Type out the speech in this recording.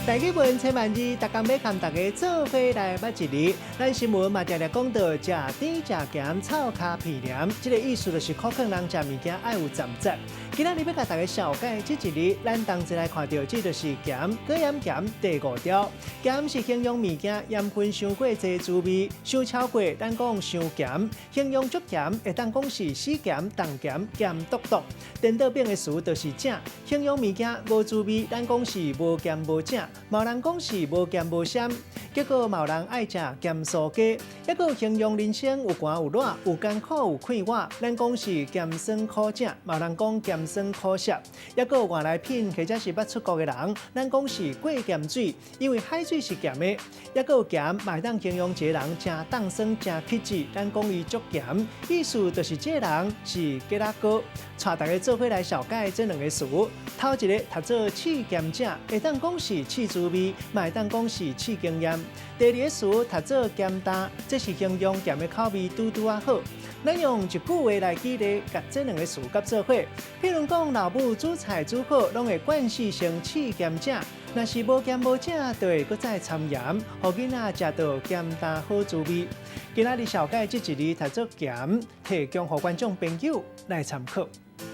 台語文千萬字，逐工欲共大家做伙來捌一字。咱新聞嘛定定講到，食甜食鹹，臭跤鼻黏，這个意思就是苦勸人食物件愛有站節。今仔日欲共大家紹介這一字，咱同齊來看著，這就是鹹，果鹽鹹第五條。鹹是形容物件鹽分傷過濟滋味，傷超過，咱講傷鹹。形容足鹹，會當講是死鹹、重鹹、鹹篤篤。顛倒反的詞就是正，形容物件無滋味，咱講是無鹹無正。嘛有人講是無鹹無鮮，結果嘛有人愛食鹹酥雞。抑閣形容人生有寒有熱，有艱苦有快活，咱講是鹹酸苦汫，嘛有人講鹹酸苦澀。抑閣外來品或者是捌出國的人，咱講是過鹹水，因為海水是鹹的。抑閣鹹嘛會當形容一个人誠凍酸、誠克制，咱講伊足鹹，意思就是這个人是吉仔哥。帶大家做伙來紹介這兩个詞，頭一个讀做試鹹者，會當講是試滋味，嘛會當講是試經驗。第二个詞讀做鹹焦，這是形容鹹的口味拄拄仔好。咱用一句話來舉例，共這兩个詞佮做伙。譬如講，老母煮菜煮好，攏會慣勢先試鹹者。若是無鹹無正，就會閣再摻鹽，予囡仔食著鹹焦好滋味。今仔日紹介這一字讀做鹹，提供予觀眾朋友來參考。